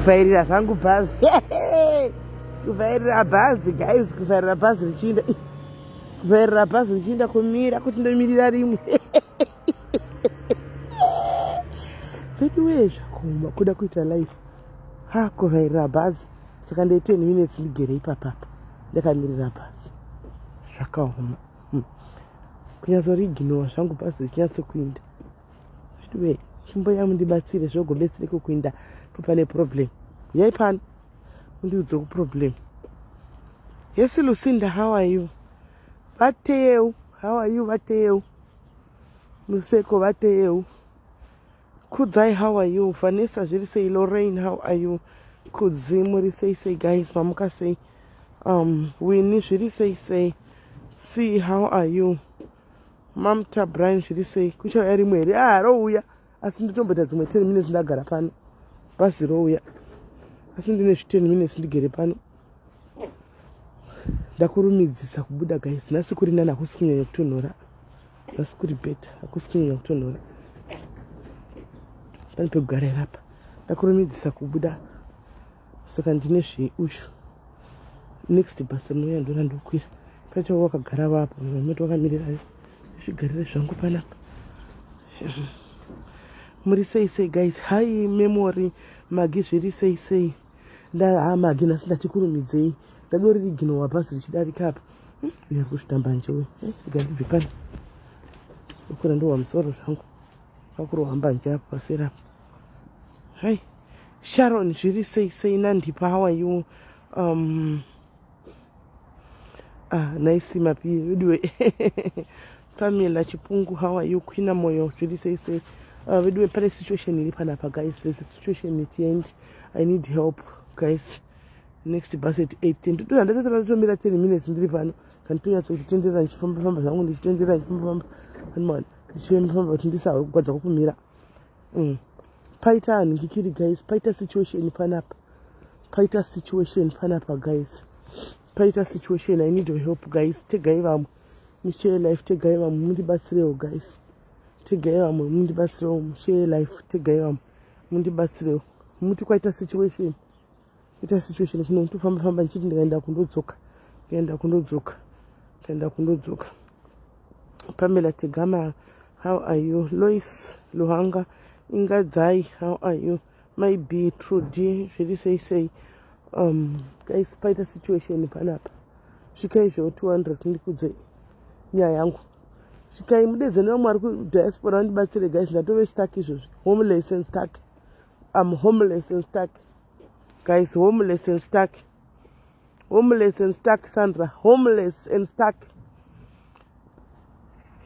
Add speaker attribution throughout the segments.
Speaker 1: Kufairira zvangu bhazi. Kufairira bhazi guys, kufairira bhazi richiinda. Kufairira bhazi richiinda kumira kuti ndomirira rimwe. Veduwee zvakaoma kuda kuita life. Ha kufairira bhazi. Saka ndee 10 minutes ndigere ipapapa. Ndakamirira bhazi. Zvakaoma. Kunyatsoriignowa zvangu bhazi richinyatsokuinda. Veduwee chimboya mundibatsire zvogobetsereko kuinda topane problem. Uyai pano mundiudze kuproblem. Yes Lucinda, how are you? Vateyeu, how are you Vateyeu? Museko Vateyeu. Kudzai, how are you? Vanessa zviri sei? Lorraine, how are you? Kudzi muri sei sei guys, mamuka sei? Winnie zviri sei sei? See, how are you? Mamta Brian zviri sei? Kuchauya rimwe here? Ah, rouya. Asi ndotomboita dzimwe 10 minutes ndagara pano. Bhazi rouya. Asi ndine zvi 10 minutes ndigere pano. Ndakurumidzisa kubuda guys. Nhasi kuri nani, hakusi kunyanya kutonhora. Nhasi kuri better, hakusi kunyanya kutonhora. Pane pekugara here apa? Ndakurumidzisa kubuda. Saka ndine zveushu. Next bus rinouya ndorandokwira. Pacho wakagara vapo, vamwe vakamirira. Zvigarire zvangu panapa. Muri sei sei guys? Hi Memory, Magi zviri sei sei? Nda Magi nhasi ndachikurumidzei. Ndadoririginwa bhazi richidarika apa. Uyo ari kuzvitamba nje uyu. Rega ndibve pano. Ukura ndowa musoro zvangu. Pakurohwa mbanje apa paseri apa. Hi Sharon zviri sei sei? Nandipa, how are you? Nice mapi veduwe. Pamela Chipungu, how are you? Queen Moyo zviri sei sei? Veduwe pane situation iri panapa guys. There's a situation at the end. I need help guys. Next bus at 8:10. Ndoda ndatotora ndotomira 10 minutes ndiri pano. Kanditonyatsa kutenderera ndichifamba famba zvangu, ndichitenderera ndichifamba famba. Animwana ndichifamba famba kuti ndisahwe kugwadza kwokumira. Paita hanhingikiri guys, paita situation panapa. Paita situation panapa guys. Paita situation, I need your help guys. Tegai vamwe. Mushare live, tegai vamwe mundibatsirewo guys. Tegai vamwe mundibatsirewo, mushare live, tegai vamwe mundibatsirewo. Muti kwaita situation. Ita situation kuno ndofamba famba ndichiti ndikaenda kundodzoka. Ndikaenda kundodzoka. Ndikaenda kundodzoka. Pamela Tegama, how are you? Lois Luhanga, Ingadzai, how are you? My B Trudy, zviri sei sei? Guys, paita situation panapa. Svikai zvewo 200 ndikudze nyaya yangu. Svikai mudedze nevamwe vari kudiaspora vandibatsire guys, ndatove stuck izvozvi. Homeless and stuck. I'm homeless and stuck. Guys, homeless and stuck. Homeless and stuck, Sandra. Homeless and stuck.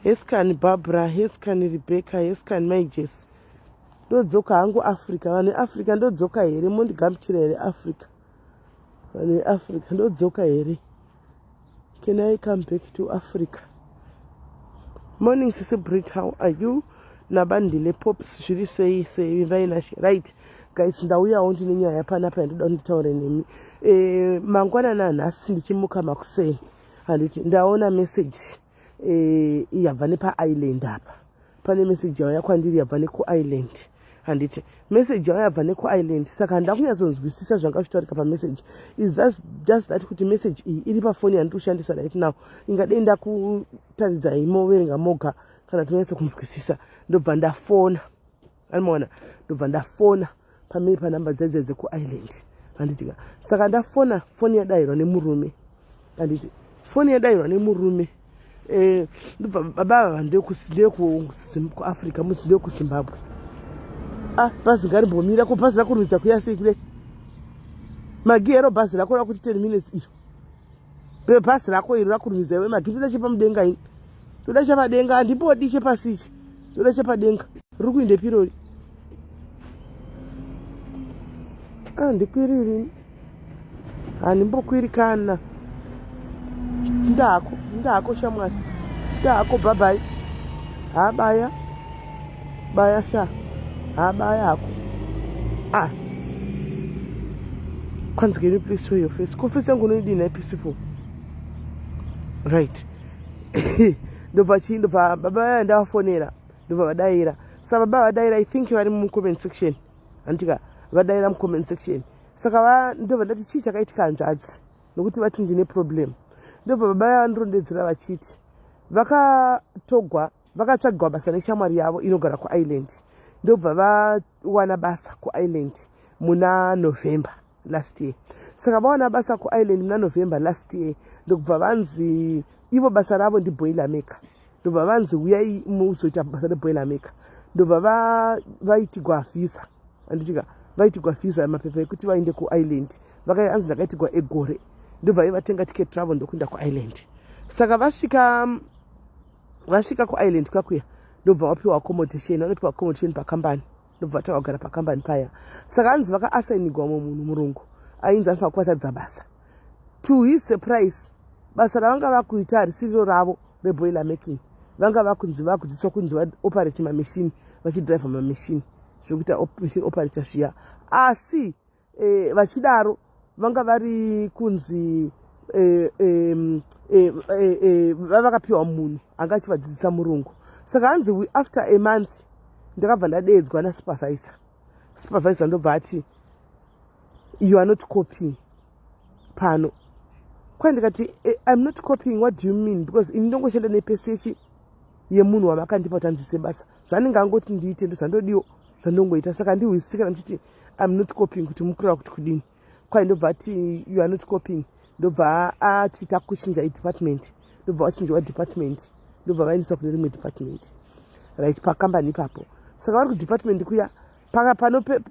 Speaker 1: Heskani Barbara, Heskani Rebecca, Heskani Maijes. Ndodzoka hangu Africa. Vanhu veAfrica ndodzoka here? Mondigamuchira here Africa? Vanhu veAfrica ndodzoka here? Can I come back to Africa? Morning Sisi Brit, how are you? Nabandile Pops zviri sei sei vainashe. Right guys, ndauyawo ndine nyaya panapa yandoda kunditaure nemi. Mangwanani anhasi ndichimuka makuseni, handiti ndaona message yabva nepaisland apa. Pane message yauya kwandiri yabva nekuisland, handiti message yauya yabva nekuisland. Saka handida kunyatsonzwisisa zvanga zvichitaurika pamessage. Is that just that kuti message iyi iri pafoni yandiri kushandisa right now, ingadei ndakutaridzai moverenga moga kana tinonyatsa kunzwisisa. Ndobva ndafona, anomaona, ndobva ndafona pamiri panhamba dzaidzai dzekuisland, handitika. Saka ndafona, foni yadayirwa nemurume, handiti foni yadayirwa nemurume. Ndobva baba ava ndeyekuAfrica, muzi ndeyekuZimbabwe. Ah, bhazi ngarimbomira ko, bhazi rakurumidza kuya sei kudai? Magi ero bhazi rako rakuti 10 minutes iro, bhazi rako iro rakurumidza iwe Magi. Ndoda chepamudenga ini, ndoda chepadenga, handipodi chepasi ichi, ndoda chepadenga. Riri kuinde pirori? Ah, ndikwiriri, handimbokwiri kana. Ndako, ndako shamwari, ndako, bye-bye. Habaya baya sha, habaya hako. Ah, kwanzi, "Can you please show your face?" Ko face yangu unoidini peaceful? Right, ndobva chii, ndobva baba vaya ndavafonera, ndobva vadayira. Sa baba vadayira, I think vari mucomment section, handitika. Vadaira mucomment section. Saka ndobva ndati, chii chakaitika hanzvadzi? Nokuti vati ndine problem. Ndobva baba yavandirondedzera vachiti vakatogwa, vakatsvagwa basa neshamwari yavo inogara kuIreland. Ndobva vawana basa kuIreland muna November last year. Saka vawana basa kuIreland muna November last year, ndokubva vanzi ivo basa ravo ndiboiler maker. Ndobva vanzi uyai muzoita basa reboiler maker. Ndobva vaitigwa visa, handitika? Vaitigwa visa, mapepa ekuti vaende kuIreland. Anzi ndakaitigwa egore. Ndobva vatenga ticket ravo ndokuenda kuIreland. Saka vasvika kuIreland kwakuya, ndobva vapiwa accommodation. Vanopiwa accommodation pakambani, ndobva vatanga kugara pakambani paya. Saka hanzi vakaasainigwa mumwe munhu murungu ainzi anofanira kuvatadza basa. To his surprise, basa ravanga vakuita harisiriro ravo reboiler making. Vanga vakunzi vakudzidziswa kunzi vaoperate mamachine, vachidhiraivha mamachine, zvokuita machine operator zviya. Asi vachidaro vanga vari kunzi vakapiwa munhu anga achivadzidzisa murungu. Saka hanzi after a month ndakabva ndadeedzwa nasupervisor. Supervisor ndobva ati, "You are not coping pano." Kwai ndikati, "I'm not coping? What do you mean?" Because ini ndongoshanda nepesi yechi yemunhu wamakandipa kuti anzise basa. Zvanenge angoti ndiite ndozvandodiwo, zvandongoita. Saka ndihwisisi kana muchiti I'm not coping, kuti mukureva kuti kudini. Kwai ndobva ati, "You are not coping." Ndobva ati, "Takuchinja idepartment." Ndobva vachinjwa department, ndobva vaendeswa kune rimwe department, right, pakambani ipapo. Saka vari kudepartment kuya,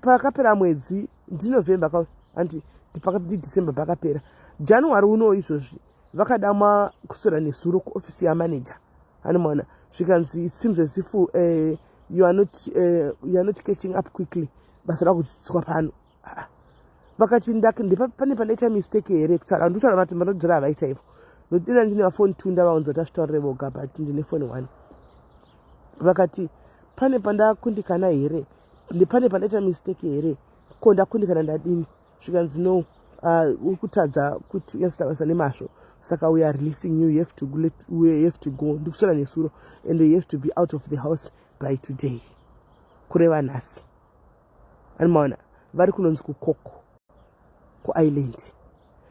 Speaker 1: pakapera mwedzi, ndiNovember handi, ndiDecember, pakapera January uno izvozvi, vakadamwa kuswera nezuro kuofisi yamanager, anomaona. Zvikanzi, "It seems as if you are not catching up quickly. Basa rakudzidziswa pano." Ah. Vakati, "Pane pandaita mistake here kutaura?" Ndikutaura mati manodzora havaita ivo, nokuti ina ndine mafoni two, ndavaunza kuti azvitaurire voga, but ndine foni one. Vakati, "Pane pandakundikana here? Pane pandaita mistake here? Ko ndakundikana ndadini?" Zvikanzi, "No, uri kutadza kuti unyatsoita basa nemazvo. Saka we are releasing you. You have to go." Ndikuswera nesuro. "And you have to be out of the house by today," kureva nhasi. Anomaona, vari kunonzi kuCork, kuIreland.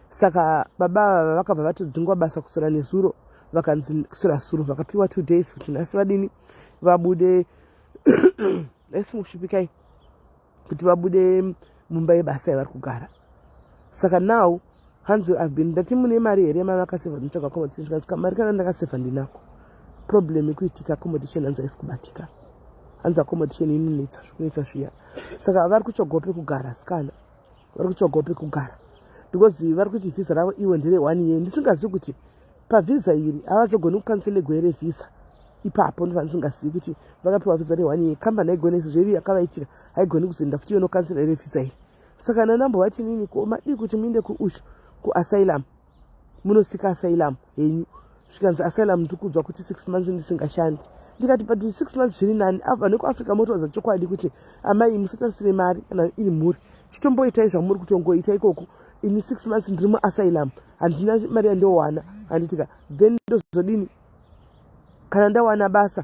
Speaker 1: Saka baba ava vakabva vatodzingwa basa kuswera nezuro. Vakanzi kuswera suro vakapiwa 2 days kuti nhasi vadini, vabude esi musvipikai, kuti vabude mumba yebasa yavari kugara. Saka now hanzi I've been, ndati, "Mune mari here mamakasevha mutsvaga accommodation?" Zvikanzi, "Kamari kana ndakasevha ndinako. Problem ikuitika, accommodation hanzi haisi kubatika." Hanzi accommodation inonetsa, zvokunetsa zviya. Saka vari kutsvagawo pekugara. Sikana, vari kutsvagawo pekugara because vari kuti vhisa ravo iwo ndere one year. Ndisingazivi kuti pavhisa iri havazogoni kukanselegwa here vhisa ipapo. Ndobva ndisingazivi kuti vakapiwa vhisa re1 year, kambani haigoni sezvo iri yakavaitira, haigoni kuzoenda futi yonokansela here vhisa iri. Saka nanambovati nini, ko madii kuti muinde kuushu kuasylum, munosika asylum henyu? Zvikanzi, "Asylum ndiri kuudzwa kuti 6 months ndisingashandi." Ndikati, "But 6 months zviri nani." Vanhu vekuAfrica motoudza chokwadi kuti amai, musatarisire mari kana iri mhuri, chitomboitai zvamuri kutongoita ikoko. Ini 6 months ndiri muasylum, handina mari yandowana, handitika? Then ndozodini kana ndawana basa?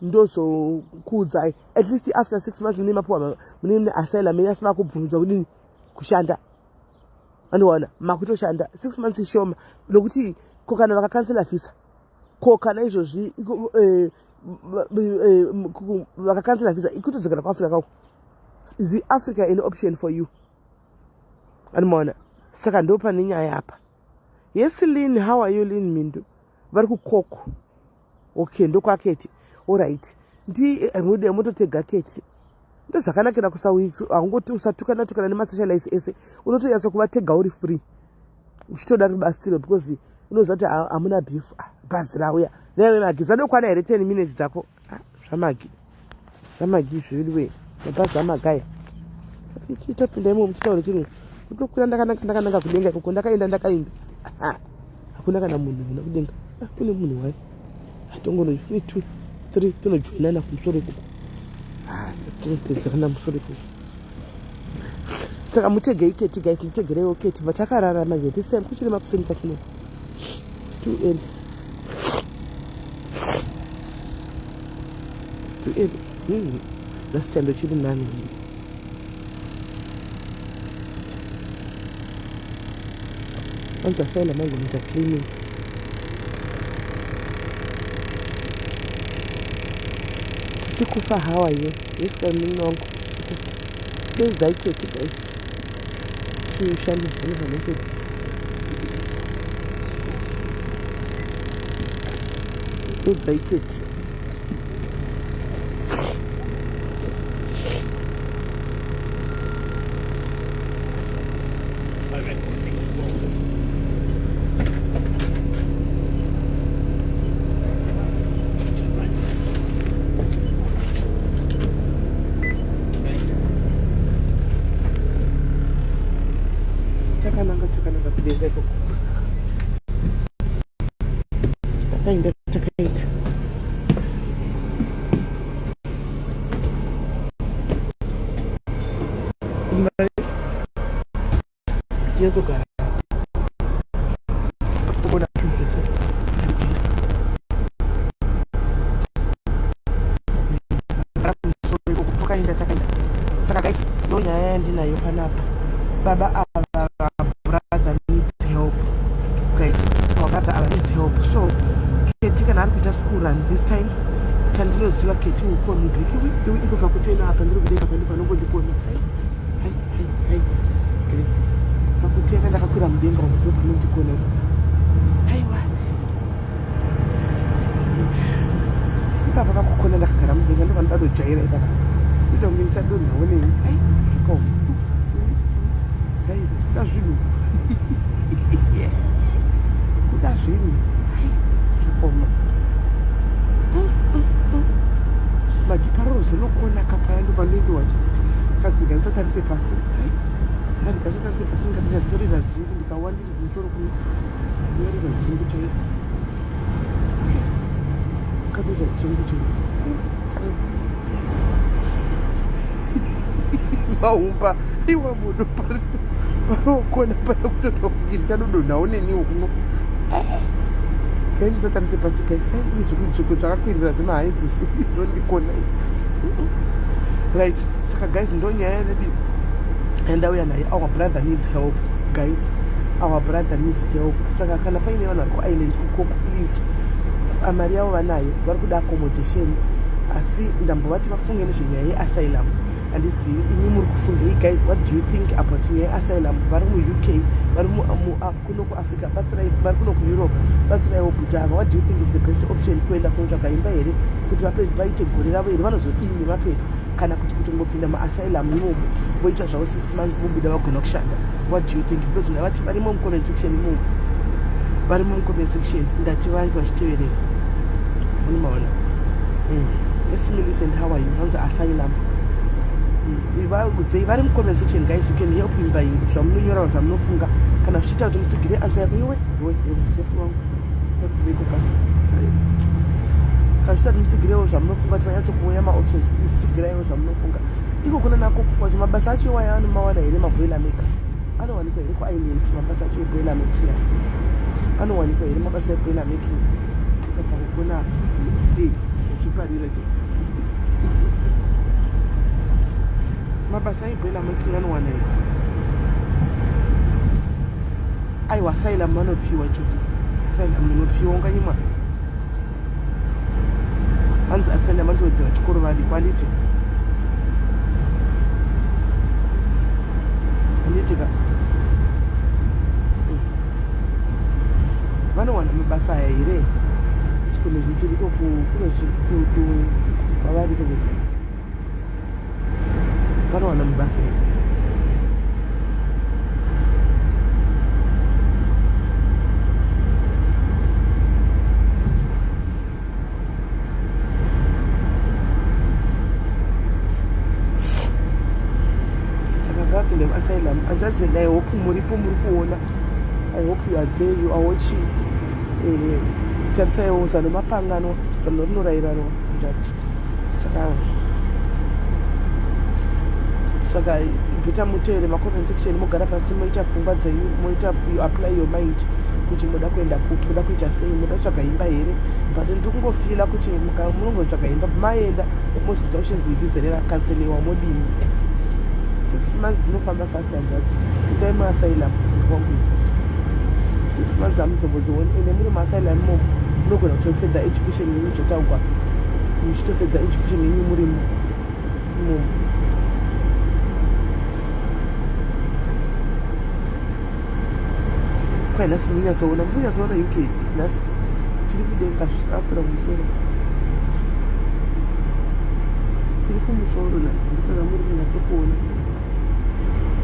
Speaker 1: Ndozokuudzai. At least after 6 months mune mapiwa, mune mune asylum yenyu, asi makubvumidza kudini, kushanda. Andiwana makutoshanda. 6 months ishoma, nokuti ko kana vakakansela vhisa? Ko kana izvozvi vakakansela vhisa, ikutodzokera kuAfrica kako? Is Africa an option for you? Andimaona. Saka ndo pane nyaya apa. Yes, Lin, how are you, Lin Mindu? Vari kuCork. Okay, ndokwaketi. Alright, ndi mude mototega keti. Ndozvakanakira haungoti usatukana tukana nemasocialites ese. Unotonyatsa kuvatega uri free, uchitoda rubatsiro, because unoziva kuti hamuna beef. Ah, bhazi rauya naiwe Magi. Zadokwana here 10 minutes dzako? Ah, zvamagi, zvamagi zviriwe mabhazi amagaya. Chitopinda imo muchitaura chirungu, kutokwira ndakananga, ndakananga kudenga ikoko. Ndakaenda, ndakaenda, hakuna kana munhu kuna kudenga. Ah, kune munhu wai atongono 3 2 3, tonojoinana kumusoro ikoko, tinopedzerana musoro ikoko. Saka mutegei keti, guys, mutegereiwo keti. But takarara manje this time, kuchiri makuseni kakino. It's too early, it's too early. Nhasi chando chiri nani. Vanzi asylum angonoita cleaning. Sisi kufa how are you? Yes kana munin'ina wangu sisi kufa. Dedzai tete guys. Tishandidzane pamwe chete. Dedzai tete. Takananga takananga kudenga ikoko. Takaenda takaenda. Tinyatsogara ona zvinhu zvese takaenda takaenda. Saka guys, ndo nyaya yandinayo panapa. Baba ava, brother needs help guys. Our brother ava needs help. So Keti kana ari kuita school run this time, chandinoziva Keti will call me back. Iwe iwe, iko pakutena apa ndiri kudenga pano panongondikona. Hai hai hai hai guys, pakutena ndakakwira mudenga uko ndo panondikona. Haiwa, ipapa pakukona ndakagara mudenga ndo panodadojaira ipapa, kuita kunge ndichadonhawo neni. Ai, zvikaoma guys, kuda zvinhu, kuda zvinhu. Ai, zvikaoma. Magiparoro zinokona kapaya ndo panoendiwa kuti kadziga ndisatarise pasi. Ai, ndikasatarise pasi ndikatorera dzungu, ndikawandisa kumusoro kuno ndorera dzungu chairo, katoita dzungu chairo. Maumba iwa munhu parokona pana kutoita kunge ndichadodonhawo neniwo kuno. Kai, ndisatarise pasi guys. Izvi zvakakwirira zvemahaidzi zvondikona. Right, saka guys, ndo nyaya yedu yandauya nayo. Our brother needs help guys, our brother needs help. Saka kana paine vanhu vari kuIreland kukoko, please, mari yavo vanayo, vari kuda accommodation, asi ndambovati vafunge nezvenyaya yeasylum. Handizivi imi muri kufungei guys. What do you think about nyaya yeasylum? Vari muUK, vari kuno kuAfrica, batsirai. Vari kuno kuEurope, batsiraiwo bhutava. What do you think is the best option? Kuenda kunotsvaga imba here kuti vaite gore ravo here, vanozodini nemapepa, kana kuti kutongopinda muasylum imomo voita zvavo 6 months vobuda vagona kushanda? What do you think? Because ndavati varimo mucomment section imomo, varimo mucomment section, ndati vange vachiteverera. Unomaona? Yes, Millicent, how are you? Vanzi asylum. Vakudzei vari mucomment section guys, you can help him by zvamunonyora, zvamunofunga, kana zvichiita kuti mutsigire answer yako. Iwe iwe iwe, Jesu wangu, takudzireko basa. Kana zvichiita kuti mutsigirewo zvamunofunga kuti vanyatsokuuya maoptions, please tsigiraiwo zvamunofunga. Iko kuna nakoko kwacho, mabasa acho iwaya anomawana here? Maboiler maker anowanikwa here kuIreland? Mabasa acho eboiler making aya anowanikwa here? Mabasa eboiler making pakukona zviparira che mabasa eboiler making anowana here? Aiwa, asylum vanopiwa choki, asylum munopiwa unganyimwa. Hanzi asylum anotowedzera chikoro variko, handiti? Handiti ka? Vanowana mabasa aya here kunezvikiriko kwavari iko? Vanowana mabasa here? Saka ngavapinde muasylum. Hanzvadzi, I hope muripo, muri kuona. I hope you are there, you are watching. Tarisaiwo zano mapanganwa, zano rinorayirarwa ndati. Saka better muteere macomment section, mogara pasi, moita pfungwa dzenyu, moita you apply your mind kuti muda kuenda kupi, muda kuita sei, muda kutsvaga imba here. But ndiri kungofeela kuti munongotsvaga imba, maenda mozonzwa kuchinzi visa rakacanceliwa, modini? 6 months dzinofamba fast, hanzvadzi. Kudai muasylum, kufunga kwangu. 6 months hamuzombodzioni. Ende muri muasylum imomo munogona kutopedza education yenyu, zvotaugwa, muchitopedza education yenyu murimo imomo. Kwai nhasi munyatsoona, munyatsoona UK. Nhasi tiri kudenga, zvichakura kumusoro, tiri kumusoro. Ndosaka muri kunyatsokuona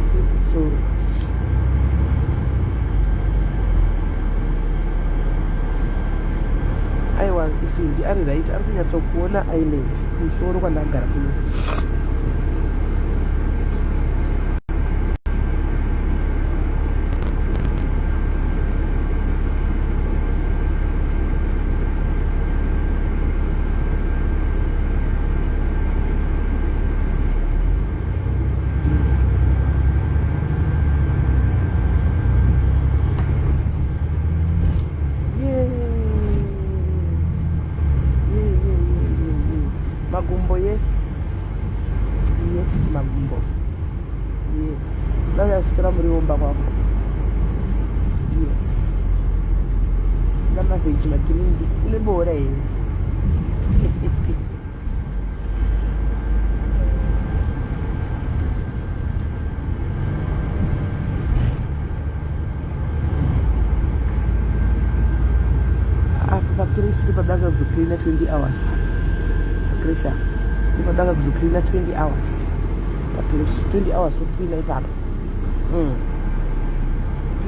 Speaker 1: tiri kumusoro. Aiwa, isindi ari right, ari kunyatsokuona island kumusoro kwandakagara kuno. Yeah. Yeah, yeah, yeah, yeah, yeah. Magumbo, yes, magumbo, yes. Dai achitora muriwo mumba kwako. Yes, namavheji magreen. Une bora here? Apa pacreche ndipadanga kuzocleana 20 hours. Pacreche apa ndipadanga kuzocleana 20 hours. Pacreche 20 hours kucleana ipapa.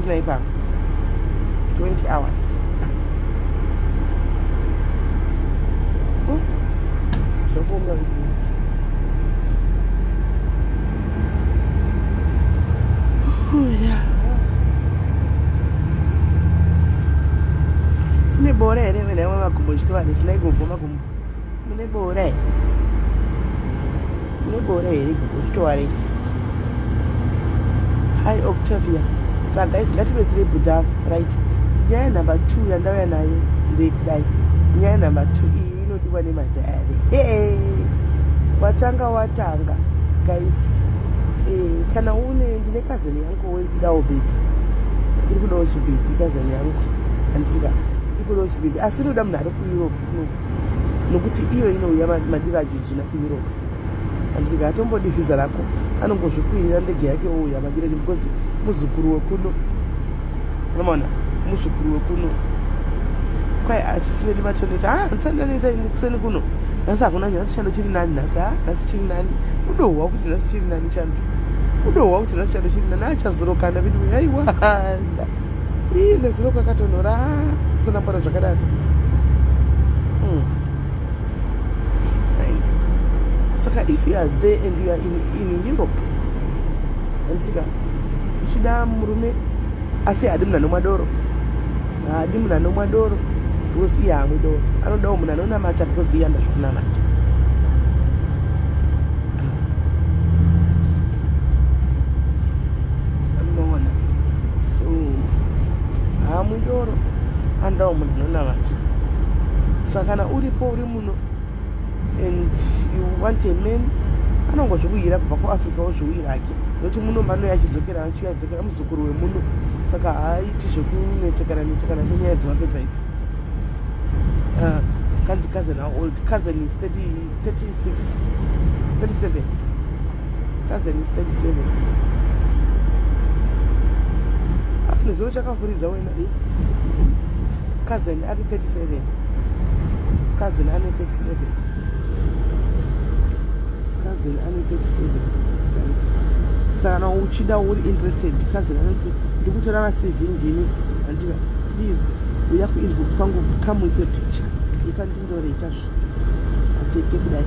Speaker 1: Cleana ipapa 20 hours. Zvokuunga kuti yeah. Mune bora here vene vamwe magumbo chitova nesina igogo magumbo? Mune bora here? Mune bora here igogo chitova resi? Hi Octavia. Saka guys, ngatibetsere bhudha, right? Nyaya number 2 yandauya nayo ndeyekudai. Nyaya number 2 iyi inodiwa nemadhari. Hey, watanga watanga guys. Kana une, ndine cousin yangu iri kudawo baby, iri kudawo chibaby. Cousin yangu, handitika, iri kudawo chibaby, asi inoda munhu ari kuEurope kuno, nokuti iyo inouya madiro aJojina kuEurope, handitika. Atombodi vhisa rako, anongozvikwirira ndege yake ouya madiro acho, because muzukuru wekuno, unomaona, muzukuru wekuno. Kwai asisi vedu matoneta. Ah, ndisandaneta ini kuseni kuno nhasi. Hakuna nhasi, chando chiri nani nhasi. Ha, nhasi chiri nani. Udohwa kuti nhasi chiri nani chando, udohwa kuti nhasi chando chiri nani. Achazorokana vedu. Aiwa, ii, nezuro kwakatonhora, sanambona zvakadaro. Saka if you are there and you are in Europe, andisika, uchida murume, asi haadi munhu anomwa doro, haadi munhu anomwa doro because iye haamwi doro. Anodawo munhu anonamata because iye anoda zvokunamata. Anoona, so haamwi doro, anodawo munhu anonamata. Saka kana uripo, uri muno and you want a man, anongozvikuyira kubva kuAfrica, wozviuyira hake, nokuti muno manoya achidzokera, achiuya adzokera, muzukuru wemuno. Saka haaiti zvekunetsekana netsekana nenyaya dzemapepa idzi. Kanzi cousin how old? Cousin is 30, 36, 37. Cousin is 37. Ah, nezuro chakavhuridza wena. Cousin ari 37, cousin ane 37, cousin ane 37, guys. Saka kana uchida, uri interested, cousin ane, ndikutora maCV ndini, andika. Please uya kuinbox kwangu, come with a picture ikandindoreita zvatete kudai,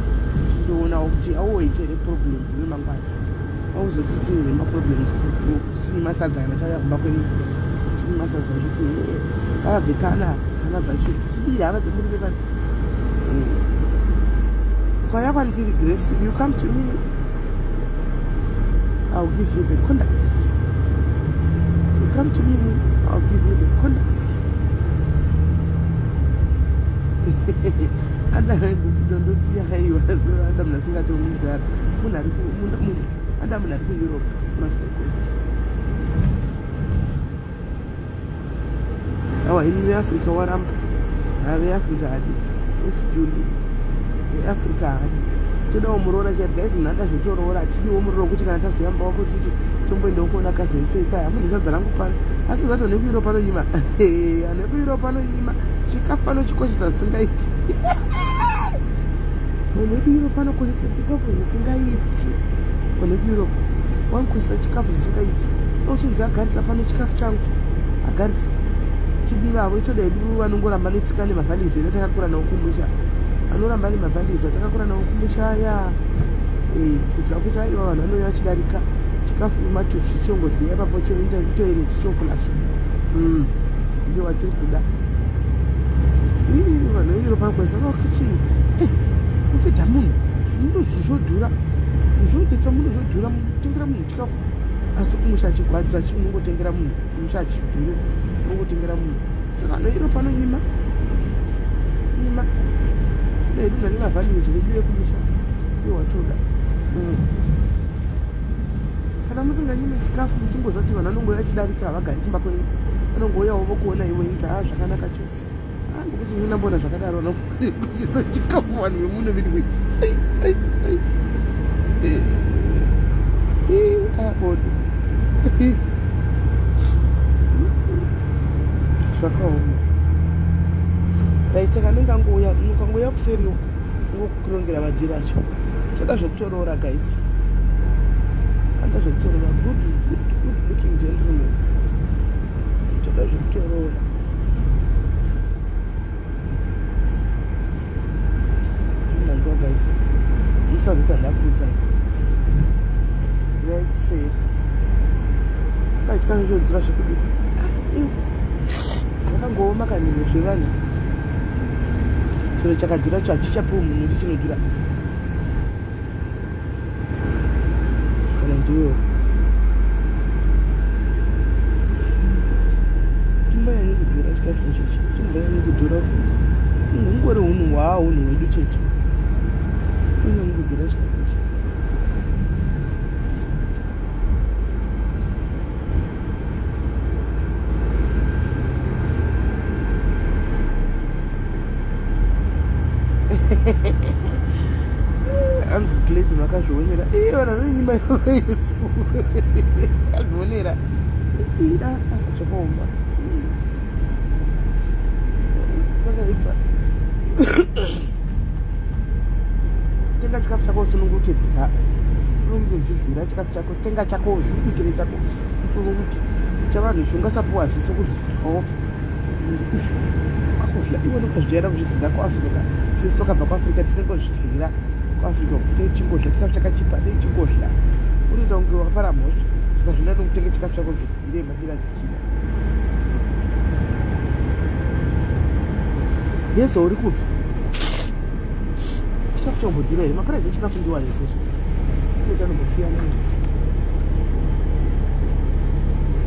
Speaker 1: ndoonawo kuti auoite here problem iwe mangwana auzotiti nemaproblems tine masadza. Kana tauya kumba kwenyu tine masadza, zviti vavabve pana hama dzacho tidii, hama dzemurume pana. Kwaya kwandiri, Grace, you come to me, I'll give you the contacts. You come to me, I'll give you the contacts. Anda ndondosiya haiwa, anda munhu asingatomudhara, munhu ari anda munhu ari kuEurope, mastokos. Awa ini veAfrica waramba. Ha veAfrica hadi. Esi Julie. Veafrica hadi. Todawo muroora chaipo guys munhu ada zvotoroora hatidiwo muroora kuti kana tazoyamba wako titi tomboendawo kuona cousin toipai hamudye sadza rangu pano asi zato nekuiro panonyima anekuiro panonyima chikafu anochikoshesa zvisingaiti vanhu vekueurope vanokoshesa chikafu zvisingaiti vanhu vekueurope vanokoshesa chikafu zvisingaiti uchinzi agarisa pano chikafu changu agarisa tidivavo itoda hedu vanongoramba netsika nemavalues edu atakakura nawo kumusha vanoramba nemavalues atakakura nawo kumusha aya eh, kuziva kuti aiwa vanhu vanouya vachidarika chikafu matuzvi chongodyiwa ipapo choenda itoilet chofulash mm. ndiyo watiri kuda vanhu veeurope vanokoshesa chii eh, kufidha munhu zvinhu zvodhura zvinodetsa munhu zvodhura kutengera munhu chikafu asi kumusha achigwadza unongotengera munhu kumusha achidhura unongotengera munhu saka anoiro panonyima nyima dai duna nemavalues edu ekumusha ndiwo watoda mm. kana musinganyime chikafu muchingozati vanhu vanongouya vachidarika havagari kumba kwenyu vanongouyawo vokuona iwe ita ha zvakanaka chose Ah, ngokuti ndina mbona zvakadaro nokuchisa chikafu vanhu vemuno veduwe abodo zvakaoma right saka anenge angouya ukangouya kuseriwo ngokurongera madhiri acho toda zvekutoroora guys anoda zvekutoroora good, good, good looking gentleman toda zvekutoroora manzwa guys musazoti handakuudzai uyai kuseri pachikafu chodhura zvekudii zvakangooma kanhinhu zvevanhu chiro chakadhura cho hachichapiwo munhu kuti chinodhura kana ndiwo chimboyanyi kudhura chikafu ichochi chimboyanyi kudhura ungori hunhu hwaa hunhu hwedu chete unyanyi kudhura chikafu ichi hanzi glad makazvionera iye vanhu vanonyima yesu azvionera zvakaoma vakaipa tenga chikafu chako usununguke sununguke uchizvira chikafu chako tenga chako uzvibikire chako usununguke chavanhu ichi ungasapuwa ziso kunzi o akuzvila iwe nokazvijaira kuzvidlira kuafrica sisi wakabva kuafrica tinongozvidlira kuafrica techingodla chikafu chakachipa nechingodla unoita kunge wakapara mhosva saka zvinoda nokutenga chikafu chako zvidlire mabira zvichida yeso uri kupi chikafu chombodhura here mapuraizi echikafu ndiwo ayo kuti anombosiyana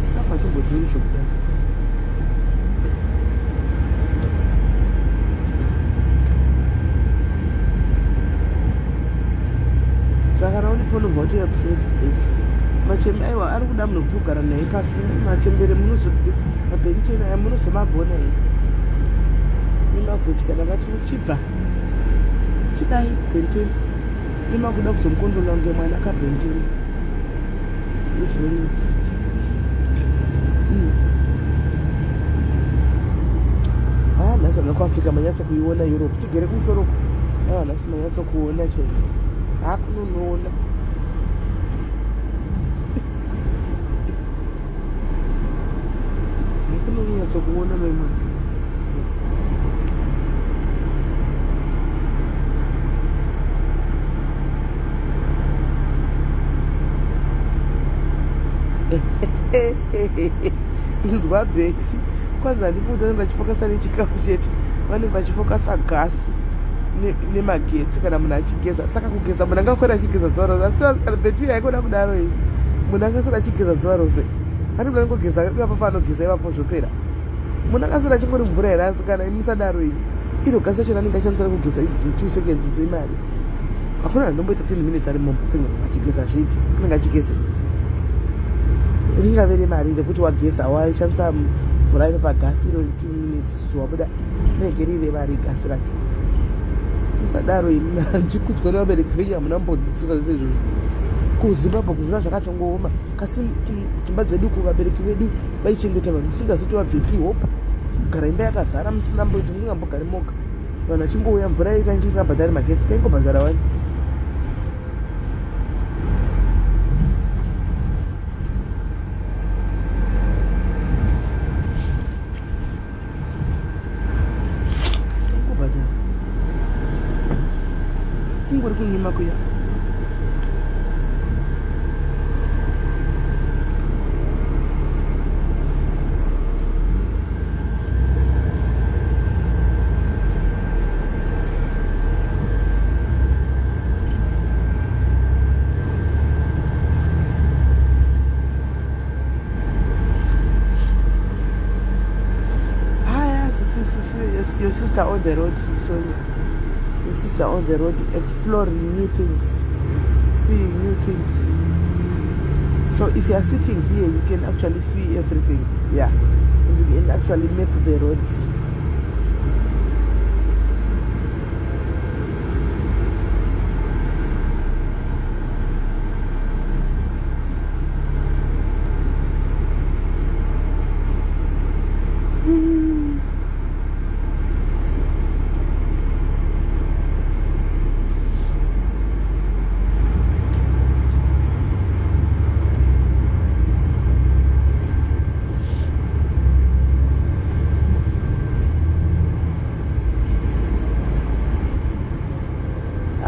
Speaker 1: chikafu achimbodhuri zvokudaro saka kana uripo unobva watoya kuseri yes machembe aiwa ari kuda munhu kuti kugara naye pasi machembere munozo mabhenteni aya munozomagona here nemavhoti kana vati muchibva chidai bhenteni nemakuda kuzomukondola kunge mwana kabhenteni ndozvinonetsa Ah, nhasi vana kuafrica manyatsa kuiona europe tigere kumusoro uko aiwa nhasi manyatsa kuona chero hakunonoona hakunonyatsa kuona maimwana inzwa beti kwanzi handifungi kuti vanenge vachifokasa nechikafu chete vanenge vachifokasa gasi nemagetsi kana munhu achigeza saka kugeza munhu angakwera achigeza zuva rose asi kana beti haikona kudaro iyi munhu angaswera achigeza zuva rose ani munhu anongogeza ipapo paanogeza ipapo zvopera munhu angaswera achingori mvura here asi kana musadaro iyi iro gasi racho ranenge achandisara kugeza izvi two seconds zvemari hakuna andomboita 10 minutes ari mumba achigeza zviiti anenge achigeza ringave remari rekuti wageza waishandisa Vhura ipa pagasi iro 2 minutes wabuda, rinenge rire vari gasi racho. Musadaro imi, hanchikudzwa nevabereki venyu, hamuna mbodzidziswa zvese izvozvo. KuZimbabwe kuzvina zvakatongooma, kasi dzimba dzedu kuvabereki vedu vaichengeta vanhu musingazoti vabvepi. Hope kugara imba yakazara, musina mboiti, musingambogari moga, vanhu vachingouya. Mvura yaita tisingabhadhari, magetsi taingobhadhara wani. Taingobhadhara, kungori kunyima kuya. Hi, your sister on the road, Sonia. Your sister on the road, exploring new things, seeing new things. So if you are sitting here, you can actually see everything. Yeah, and you can actually map the roads.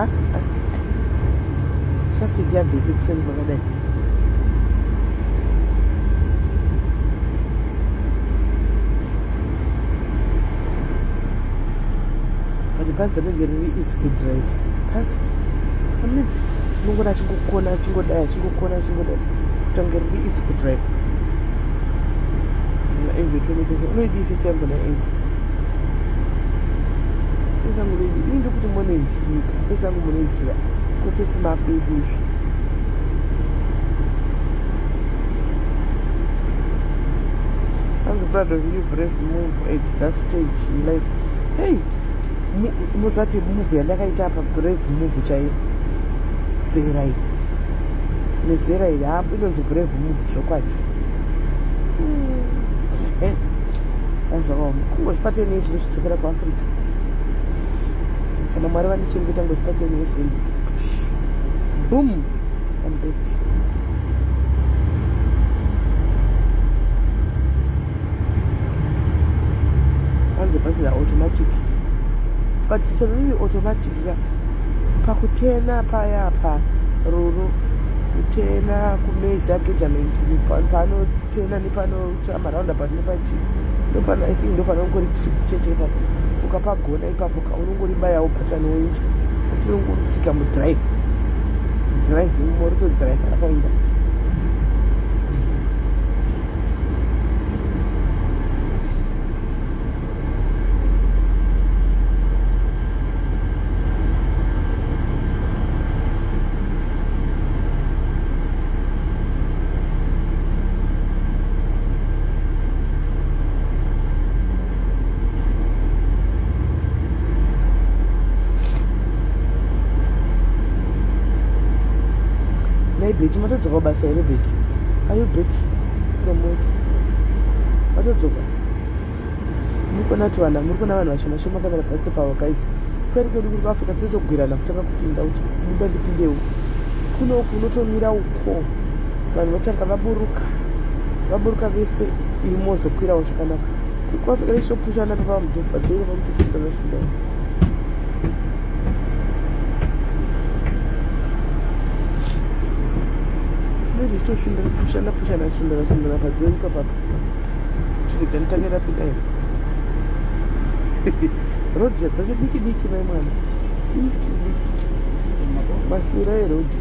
Speaker 1: Ah, ah. Traffic yabvepi kuseni kwakadai? But bhazi rinenge riri easy kudrive pasi ame, unongona achingokona, achingodai, achingokona, achingodai, kuita kunge riri easy kudrive. Angel, unoidii face yangu? Naangel, face yangu unoidii? Ini ndikuti mone nyika, face yangu munoiziva, kufesi makuidi izvi. I'm proud of you, brave move at that stage in life. Hey, musati move yandakaita apa, brave move chaiyo. Zera iri, nezera iri, ha, inonzi brave move zvokwadi. Zvakaoma, kungozvipa 10 years ndozvidzokera kuAfrica. Kana Mwari vandichengeta, ngozvipa 10 years and boom, I'm back. Ange bhazi automatic, but chero riri automatic ka, pakutena paya pa ruru kutena, kumeasure gejament, paanotena nepanoita maroundabout nepachi, ndopano, I think ndopanongori trick chete ipapo. Ukapagona ipapo ka, unongoribayawo button woita kuti unongotsika mudrive, drive moritodrive rakaenda. Nai Beti, matodzoka kubasa here? Beti, are you back from work? Matodzoka? Muri kuona kuti vanhu, muri kuona vanhu vashoma shoma kamera bus pavo. Guys, kweri kwedu kuri kuAfrica totogwirana kutanga kupinda kuti buda ndipindewo. Kunoku unotomira uko, vanhu votanga vaburuka, vaburuka vese, imi mozokwirawo zvakanaka. KuAfrica tichitopushana papamudhobha pamuchifunda vafunda. Tichitosvinda, pushana pushana, sundana sundana padhoo ipapapa. Chirega nditange ndapinda here. Road dzacho diki diki, mai mwana, diki diki, mashura eroad.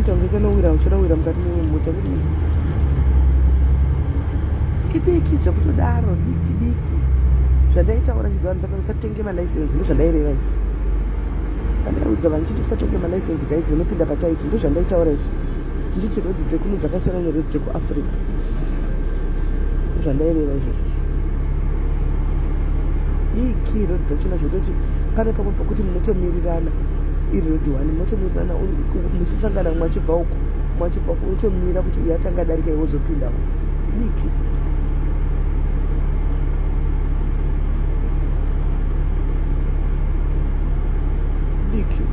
Speaker 1: Inoita kunge chanowira chanowira mukati memota kudii? Idiki zvekutodaro, diki diki. Zvandaitaura ndichiudza vanhu papa musatenge malicense ndozvandaireva izvi. Pandaiudza vanhu ndichiti musatenge malicense guys munopinda pataiti ndozvandaitaura izvi. Nditi rodhi dzekuno dzakasiyana nerodhi dzekuAfrica. Ndozvandaireva izvozvo. Diki rodhi dzachona zvekutoti pane pamwe pekuti munotomirirana iri rodhi one munotomirirana muchisangana mumwe achibva uku mumwe achibva uku unotomira kuti uyu atanga adarika iwe wozopindawo diki. Diki.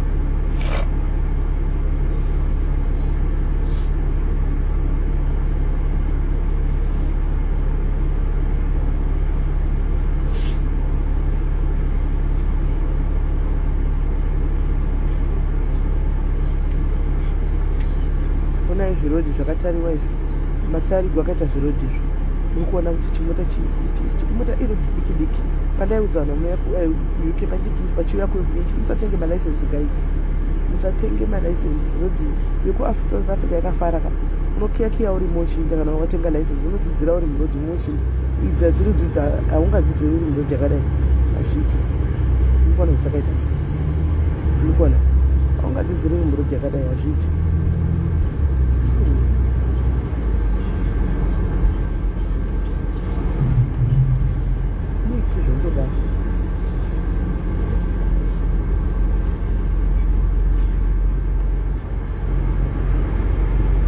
Speaker 1: Onai zvirodhi zvakatariwa izvi, matarigwa akaita zvirodhi izvi. Muri kuona kuti chimota chimota irodhi diki diki. Pandaiudza vanhu vanouya kuUK eh, pachiti vachiuya kuUK chiti musatenge malicense guys, musatenge malicense. Rodhi yekuSouth Africa yakafara ka, unokiyakiya uri mochinda kana watenga license unodzidzira uri murodhi mochinda. Idzi hadzinodzidza, haungadzidziri uri murodhi yakadai, hazviiti. Mukuona zvadzakaita, mukuona haungadzidziri uri murodhi yakadai, hazviiti. Diki zvekutodaro.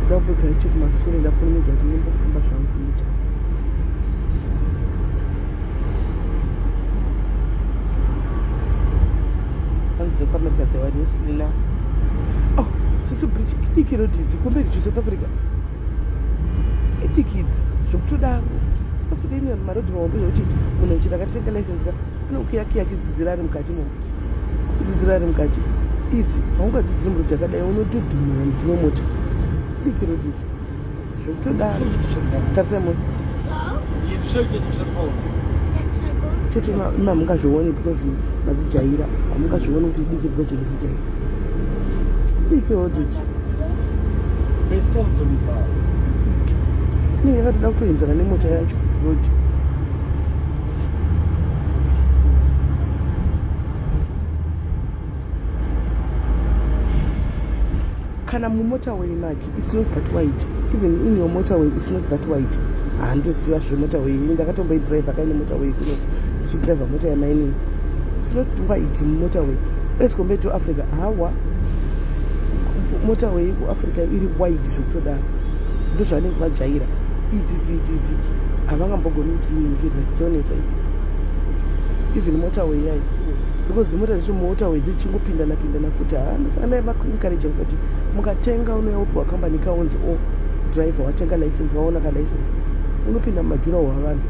Speaker 1: Ndakupeka icho kumasure ndakurumidza kuti ndimbofamba zvangu ndicha. Hanzi dzekuAmerica they were listening. Oh, sisi bridge idiki road idzi compared to South Africa. Idiki idzi zvekutodaro. South Africa ine marodhi mahombe zvekuti munhu chero akatenga license ka anokuyakiya achidzidzira ari mukati imomo. Kudzidzira ari mukati. Idzi haungadzidziri murodhi yakadai unodhudhumura mudzimwe mota. Idiki road idzi zvekutodaro. Tarisai munhu. Chete imi hamungazvioni because madzijaira. Hamungazvioni kuti idiki because madzijaira. Idiki road idzi. Inenge yakatoda kutoenzana nemota yacho road. Kana mumotorway maki it's not that wide. Even in your motorway it's not that wide. Handiziva zvemotorway ini ndakatomboidriver kaine motorway kuno ndichidriver mota yamainini. It's not wide mumotorway as compared to Africa. Hawa motorway yekuAfrica iri wide zvekutodaro. Ndozvavanenge vajaira. Idzi idzi idzi idzi havangambogoni kudziningira dzonetsa idzi. Even motorway yayo because mota dzacho mumotorway dzichingopindana pindana futi. Haa ndosaka ndaivaencourage kuti mukatenga unouya wopiwa company kaunzi o driver watenga license waona ka license unopinda mumajurawo avanhu.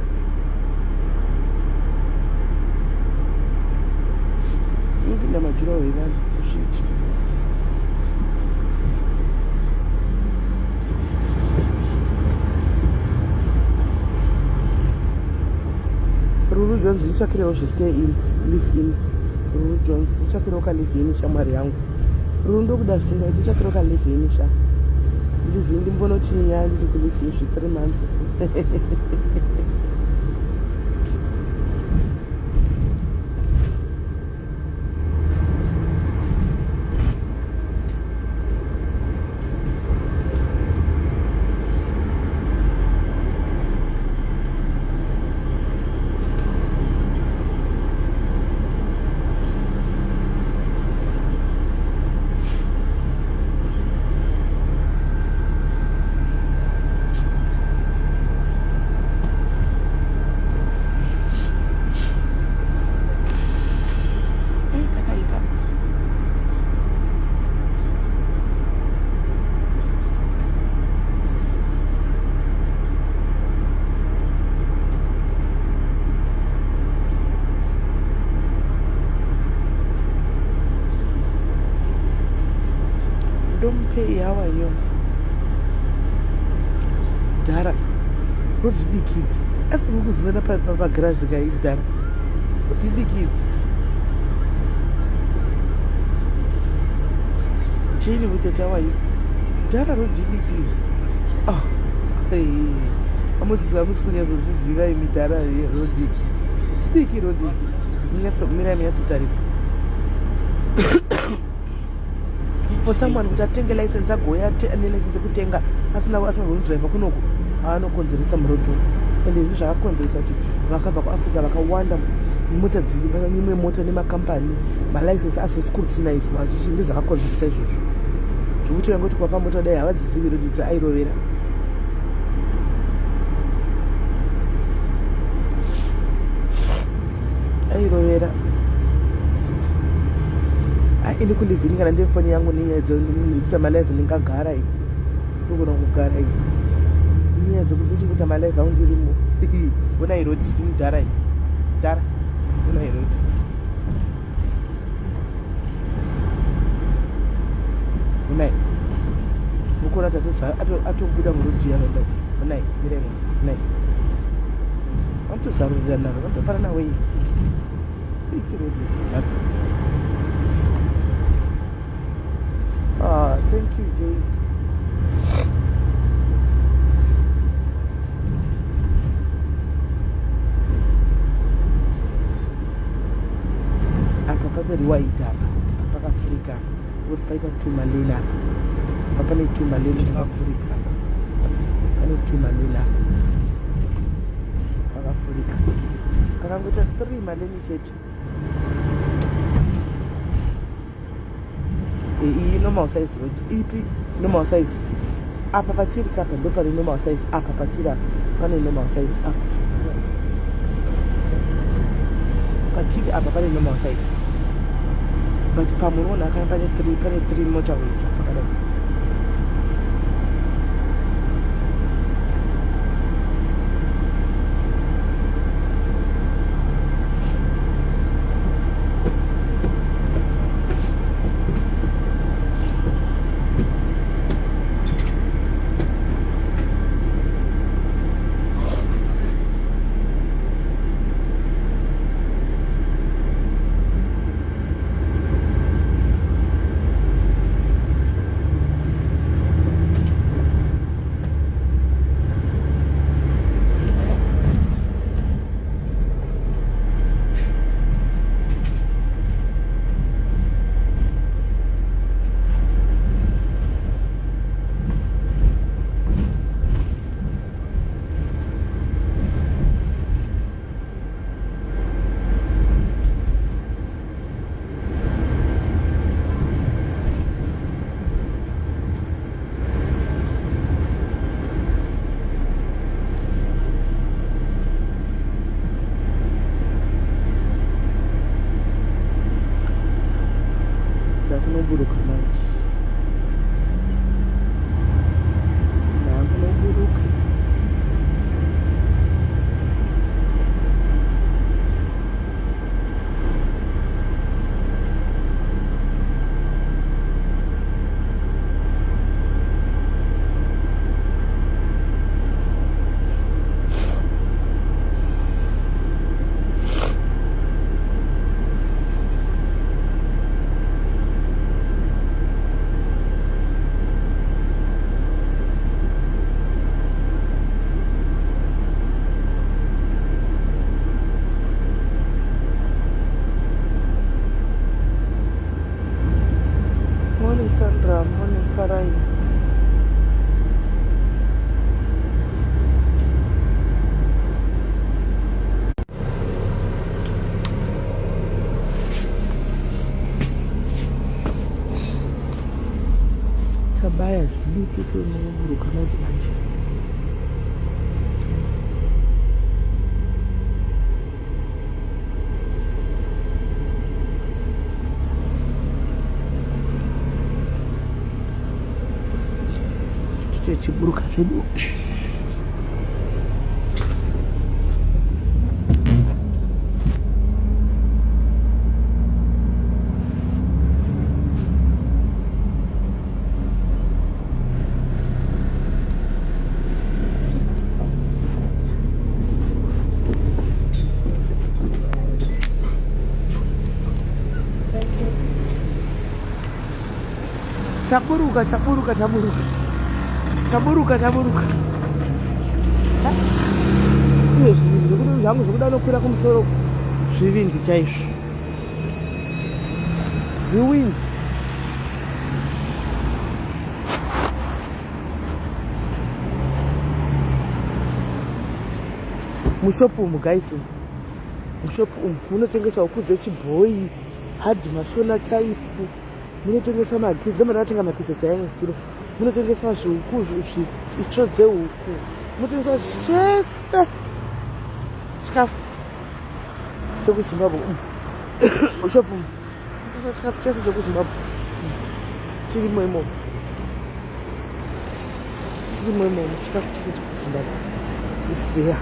Speaker 1: Unopinda majurawo evanhu zviti. Ruru Jones nditsvakirewo zvestay in live in. Ruru Jones nditsvakirewo ka live in shamwari yangu. Ruru ndokuda zvisingaiti nditsvakirewo ka live in sha. Live in ndimbonoti nyaya ndiri ku live in zve 3 months so. Pakaipa. Ndomupei, how are you? Dhara, rodzidikidzi. Asi mukuzivana pagirazi kai dhara. Rodzidikidzi. Jane Mutete, how are you? Dhara rodidiki idzi. Ah, amuziziva musi kunyatsoziziva imi dhara rodiki. Diki rodiki. Mirai munyatsotarisa. For someone kuti atenge license agouya ane license yekutenga asina asingagoni kudriver kunoku anokonzeresa muroad umu. Ende izvi zvakakonzeresa kuti vakabva kuAfrica vakawanda mota dziri imwe mota nemakambani malicense azoscrutinizwa zvichi ndozvakakonzeresa izvozvo zvekuti vaingoti kuvapa mota dai havadzizivi rodi dzaairovera. Airovera ini kundivhini kana ndine foni yangu nenyaya dzekuita malive ndingagara ini ndogona kugara ini nyaya dzekuti ndichingoita malive angu ndirimo. Ona irodi timudhara iyi dhara, ona irodi onai mukuona atobuda murodi yavenda onai miremo onai vanotozarurira naro vanotoparana wei ikirodi dzidhara. Ah, thank you, Jay. Apa patori white apa pakafurika apa because paita tumaleni apa apa pane tumaleni takafurika apa pane tumaleni apa pakafurika pakangoita 3 maleni chete. Iyi normal size road ipi normal size apa patiri kapa ndo pane normal size apa patiri apa pane normal size apa patiri apa pane normal size but pamunoona kana pane 3 pane 3 motorways apa kadai. Ndakunoburuka manje, ndakunoburuka. Morning Sandra, morning Farai. Tabaya zvidutu tonoburuka manje manje. Tichiburuka zvedu. Taburuka, taburuka, taburuka. Taburuka, taburuka. Uye zvinhu zvekuti zvangu zvekuda unokwira kumusoro zvivindi chaizvo. Zviwindi. Mushopu umu guys, mushopu umu munotengeswa huku dzechibhoyi, hard mashona type, munotengeswa magizi, ndomana vatenga magizi dzaimwe suro, munotengeswa zvihuku, itsvo dzehuku, munotengeswa chese chikafu chekuZimbabwe umu mushopu umu munotengeswa chikafu chese chekuZimbabwe chirimo imomo, chirimo imomo chikafu chese chekuZimbabwe is there.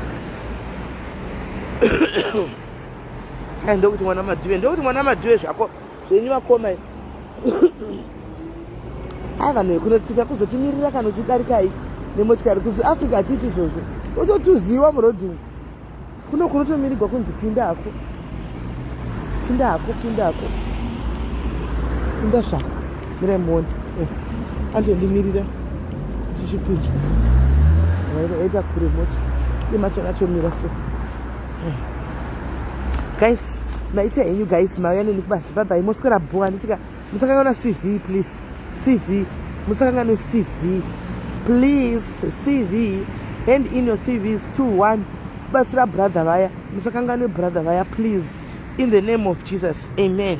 Speaker 1: Ai, ndokuti mwana madhuve, ndokuti mwana madhuve zvako zvenyu vakoma. Ai, vanhu vekunotsika kuzotimirira kana uchidarikai nemotikari. Kuzi Africa hatiiti izvozvo, utotuziwa murodhi umu. Kuno kunotomirigwa kunzi pinda hako, pinda hako, pinda hako, pinda zvako, mirai muone. Antondimirira tichipinda, aita kure mota imacho atomira. So guys, maita henyu guys, mauya neni kubasa. Bye bye, moswera bho. Handitika musakanganwa CV please, CV, musakanganwe CV please, CV. Hand in your CVs 21 kubatsira brother vaya. Musakanganwe brother vaya please, in the name of Jesus, amen.